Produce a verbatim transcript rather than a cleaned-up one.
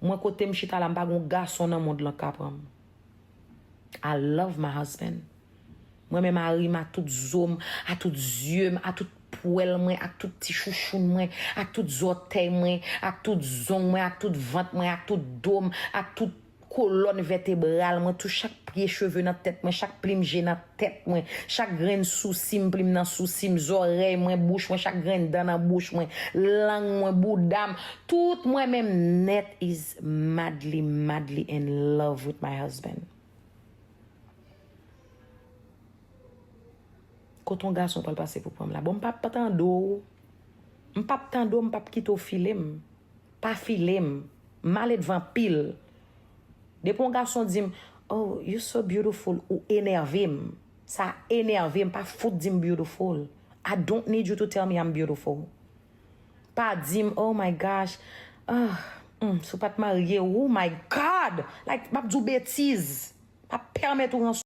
Mwen kote m chita la, m pa gon gason nan mond lan ka pran m. I love my husband. Mwen men mari m a tout zo m, a tout zye m, a tout pwèl mwen, ak tout ti chouchoun mwen, ak tout zòtèy mwen, ak tout zong mwen, ak tout vant mwen, ak tout do m, ak tout kolòn vètebral mwen, tout chak pye cheve nan tèt mwen, chak plim je nan tèt mwen, chak grenn sousi m, plim nan sousi m, zòrèy mwen, bouch mwen, chak grenn dan nan bouch mwen, lang mwen, bouda m, tout mwen menm nèt is madly, madly in love with my husband. Kote yon gason pral pase pou pran m la? Bon, m p ap tande w. M p ap tande w, m p ap kite w file m. Pa file m. M ale dvan anpil. Depi yon gason di m, "Oh, you so beautiful," ou enève m. Sa enève m, pa fout di m beautiful. I don't need you to tell me I'm beautiful. Pa di m, "Oh my gosh, ah, mm, si w pa t marye, oh my God." Like, m ap di w betiz. M ap pèmèt ou ranse